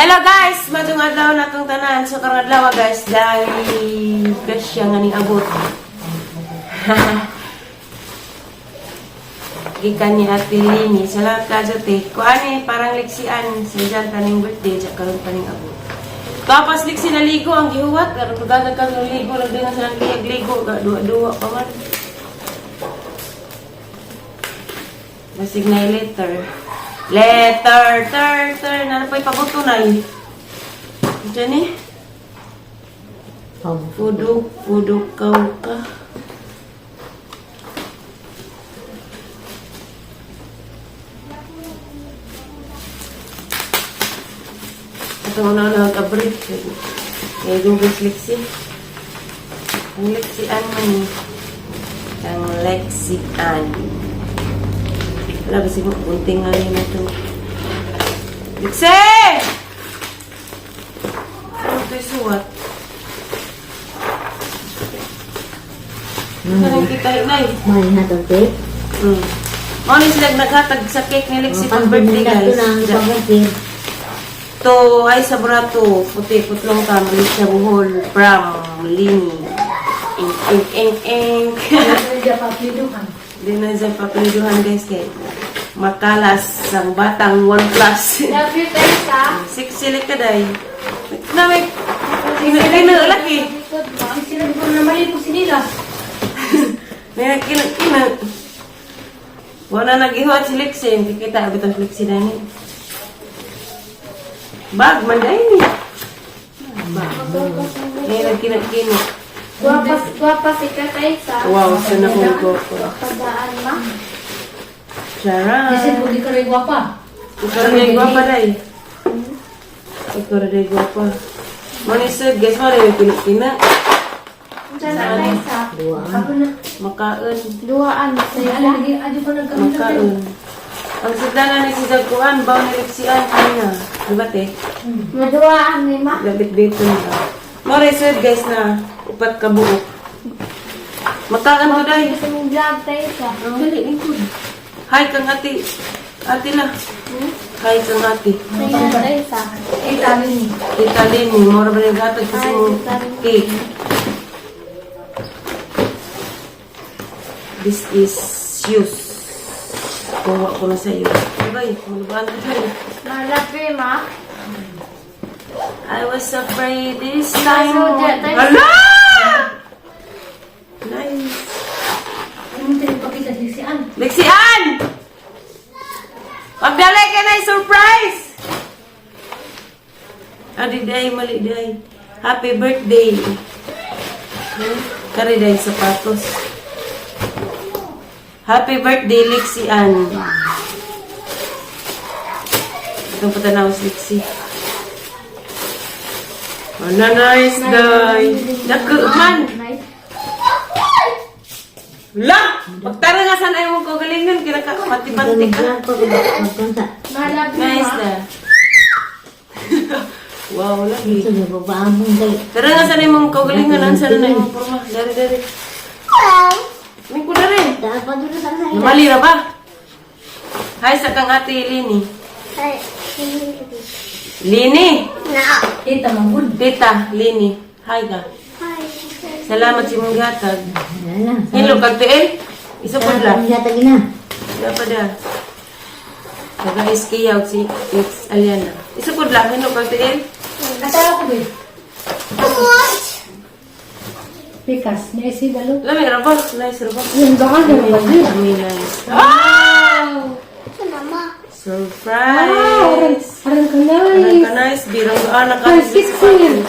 Hello guys! Matong adlaw na itong tanan. So karong adlaw guys, dahil siya nga ning abot. Gikan ni Ate Lini. Salamat ka te. Kuani parang liksian sa dyan taning birthday, dyan karon taning abot. Tapos liksi na ligo ang gihuwat. Karon tugagan kang ligo, nagdingan sa kiyag ligo, ga duwa-duwa pa man. Basig na yung letter. Letter, ter, ter. Nana pa'y pabuto na eh. Diyan eh. Pudok, pudok, kaw ka. Ito na na nag-abrief. Kaya Google Lexi. Ang lexian man eh. Ang lexian. Wala ba siguro bunting nga rin na ito. Lexi! Ano ito yung suwat? Ano kita inay? May hatag cake. Mao ni sila naghatag sa cake ni Lexi pang birthday, guys. Guys. To ay sa brato, puti putlong ka Malaysia Bohol from Lini. Ink ink ink ink. Di na siya papiliduhan guys kay makalas ang batang 1 plus. Love you, Tessa. Six sila ka day. Na may kina kina laki. Sila ko na mali po sinila. May kina kina. Wala nag-ihuat si Lexi. Hindi kita abit ang Lexi na ni. Bag man day ni. Bag. May nagkina kina. Guwapa, guwapa si ka, Tessa. Wow, sana kong guwapo. Pagdaan ma. Charan. Kasi kung di ka rin gwapa. Ikaw rin gwapa day. Ikaw rin gwapa. Manisod, guys, mo rin kina-kina. Diyan na, Tessa. Ako na. Makaon. Duhaan, Ay, Tessa. lagi, adyo pa nagkamit. Makaon. Ang sudlangan ni si Zagkuan, baw ni Lexian, kanya. Diba, te? Maduhaan ni ma. Labit-bito na. Mo rin sud, guys, na upat ka buok. Makaon ko day. Gusto mong vlog, Tessa. Ang dali, lingkod. Hi kang ate. Ate la. Hi kang ate. Tessa, Tessa. Eh, tali ni. Tita Lini, mura ba yung gatag kasi Hi, mo Tita Lini. cake. This is shoes. Kuha ko na sa iyo. Bye, malubaan ko tayo. Malaki, ma. I was afraid this time. Kaso, di- tayo- Hala! Nice. Ano mo tayo pakita sa sian? Lexian! Pagdalay ka na surprise! Adi day, mali day. Happy birthday. Kari day sapatos. Happy birthday, Lexian. Itong patanaw si Lexi. Wala, nice day. Nakuman! Nice. La! Pagtara nga sana yung kagalingan, kinakapati-pati ka. Malaki, Nice ma. na. Wow, lagi. Ito na babaamong kay. Tara nga sana yung kagalingan, ang sana na yung forma. Dari, dari. May ko na rin. Dapat doon sa sa. Namali ra ba? Hi sa kang ate Lini. Lini! Eh, tamang Tita, Lini. Hi ka. Salamat si mong gatag. Wala. Hello, kag tiil. Isupod lang. Hatag na. Dapat da. Taga SK yaw si ex Aliana. Isupod lang. Hello, kag tiil. Kasama ko ba? Pikas, may isi dalo. Lami ra ba? Nice ra ba? Yung baka na lagi. Lami nice. Ah! Surprise! Parang ka Parang nice. ka nice. Birang anak ka. Ay, sexy.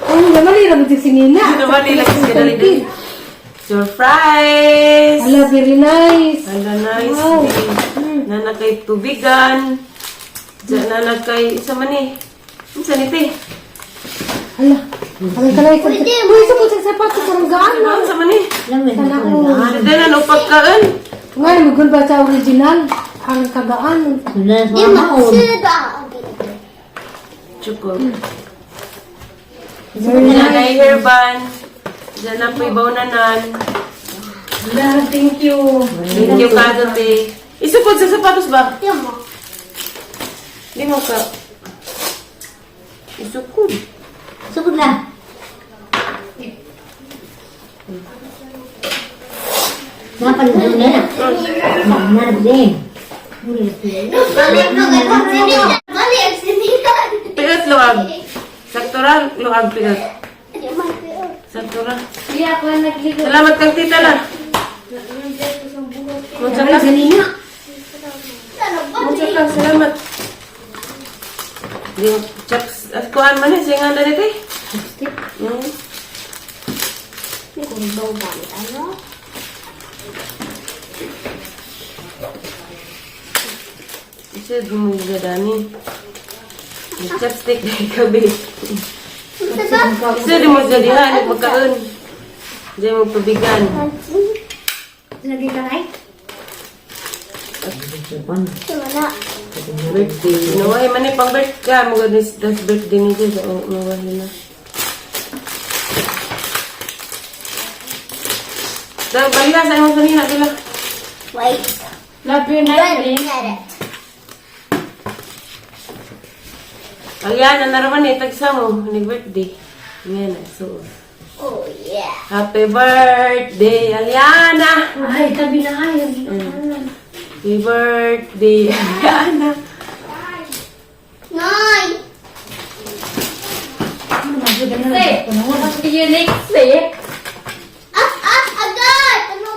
Ang naman ay rabot yung singina. Naman nila kasi dali dali. Surprise! Ala, very nice. Hala, nice. Wow. Nana kay tubigan. Diyan nana kay isa man eh. Unsa ni te? Ala, parang ka nice. Uy, sa sa sapatos, parang gaan Ano na. unsa man eh? Lami. Sana ko. Diyan na pagkaan. Nga, magul ba sa original? Parang kagaan. Wala sa maon. Chuko. Very Diyan na hairband. Diyan na po ibawnanan. Ala, thank you. Thank you ka te. Isukod sa sapatos ba? Di mo ka. Isukod. Sugod na. Napalito na na. Nardin. Balik ko ganun. Balik sinihan. Piot luag. Sakto ra luag piot. Sakto ra. Hindi ako nagligo. Salamat kang tita la. Munsa ka? Ganina. Munsa ka, salamat. Yung chaps, at kuan man eh, siya nga na dito eh. Chopstick. Kung gamit ano? Isa mo dani. Yung chopstick na ikabi. Isa di mo dyan diha, nagpagkaon. Diyan mo pabigan. Lagi ka ay? Wala. Birthday. Nawahi man eh, pang birthday ka. Mga this birthday ni Jess. Oo, nawahi na. Dahil balila sa imong kanina, dila. Wait. Love you, Nightly. Ayan, naraman eh, tagsa mo. Nag-birthday. Ngayon na, so. Oh, yeah. Happy birthday, Aliana! Ay, tabi na ay. Happy birthday, Aliana! Nay! Say, You like sick? Ah, ah, agad! Ano?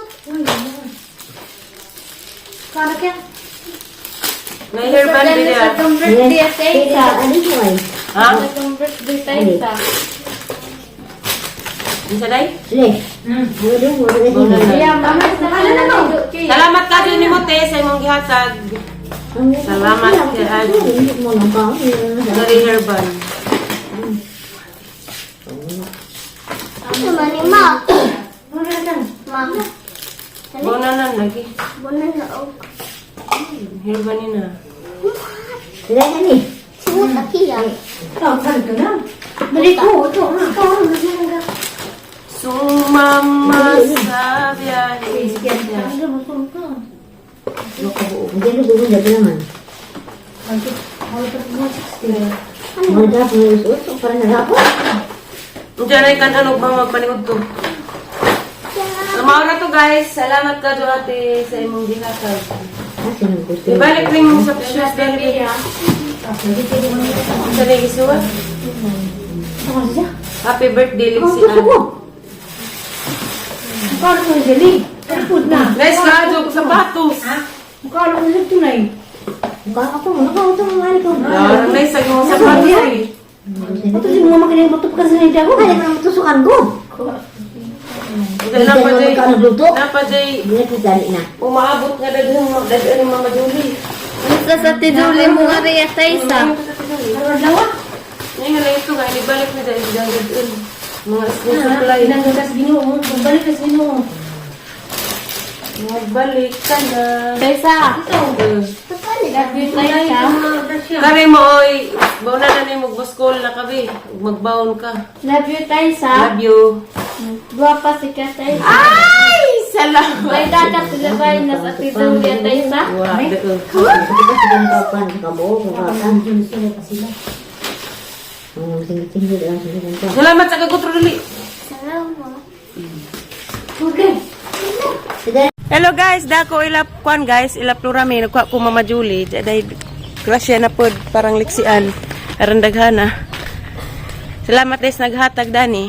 Kala kaya. May hairband din yan. Birthday at Taysa. Ano ito ay? Ha? Birthday Taysa. Isa day? Le. Wala, wala Wala na. Yeah, mama. Ano na no? Salamat ka dyan ni mo, te, sa imong gihatag. Salamat kay Adi. Mo lang pa. Sorry, hairband. Ano man ni Ma? Ma. Bona na, lagi. Bunan na og. Hairband ni na. Sila ni. Simut akiya. Ito, saan ka na? Dali ko, ito. Ito, ito. Sumama sa biyahe. Hindi ko gusto naman. Mga dapat mo usok para sa Diyan ay kan ano ba magpanikod to. Lumaw na to, guys. Salamat ka do ate sa imong gihatag. Ibalik rin mo sa shoes dali. Sa lagi suwa. Happy birthday, Lixie. Mukha ko yung dali. Food na. Guys, kadyo ko sapatos. Mukha ko yung tunay. Mukha ako, mukha ko mahal ko. Ah, nice ang imong sapatos. Eh. Ito si mga makinig magtupad sa nila Ako kaya naman tusukan ko. Dahil napa jay, Nagluto. napa jay, Hindi na dali na. umaabot nga dadaan dadaan ni Mama Julie. Basta sa tiduli mo nga rin Taysa. Ngayon lang ito nga, inibalik na dahil dadaan. Mga school supply. Ilang sa Ginoo, magbalik ka sa Ginoo. Magbalik ka na. Taysa. Eh. Love you, Taysa. Kare mo, oy, bauna na ni magbuskol na kabi. Magbaon ka. Love you, Taysa. Love you. Guwapa si ka, Taysa. Ay, salamat. May dagat sila ba na sa tiduli at Taysa? Wa, doon. Ito ba sa ganito pa, nakabuo, kakaka. Ang tinggi-tinggi lang sa ganito. Salamat sa kagutro dali. Salamat. Okay. Sige. Hello guys, dako ilap kwan guys, ilap lurami nagkuha ko Mama Julie. Dahil grasya na pod parang liksian. Aron daghana. Salamat guys naghatag dani.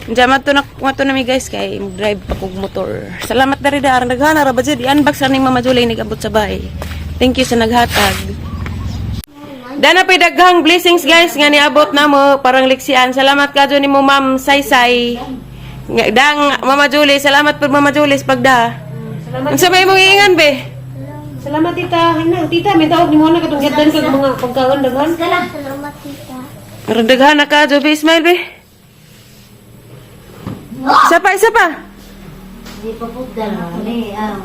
Diyan mato na mato na mi guys kay drive pa kog motor. Salamat dari da aron daghana ra ba jud i-unbox ra ning Mama Julie nigabot sa bahay. Thank you sa naghatag. Dana pay daghang blessings guys nga niabot namo parang liksian. Salamat kadyo nimo Ma'am Saysay. Nga dang Mama Julie, salamat po Mama Julie sa pagda. Salamat. Unsa may imong iingan be? Salamat tita. Hinang tita, may tawag ni mo na katong gidan kag mga pagkaon daghan. Salamat, tita. Aron daghan na kadyo be, smile be. Isa pa, isa pa. Hindi pa po dala. Ah,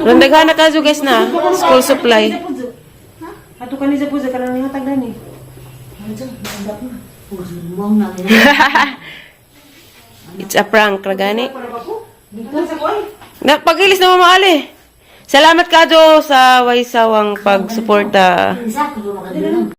Aron daghan na kadyo guys na school supply. Ato ka ni sa puso kanang nihatag dani. Buong na. It's a prank ra gani. Dito sa koy. Na pagilis na Mama Ali. Salamat kadyo sa waysawang pagsuporta. Sa ko makadulong.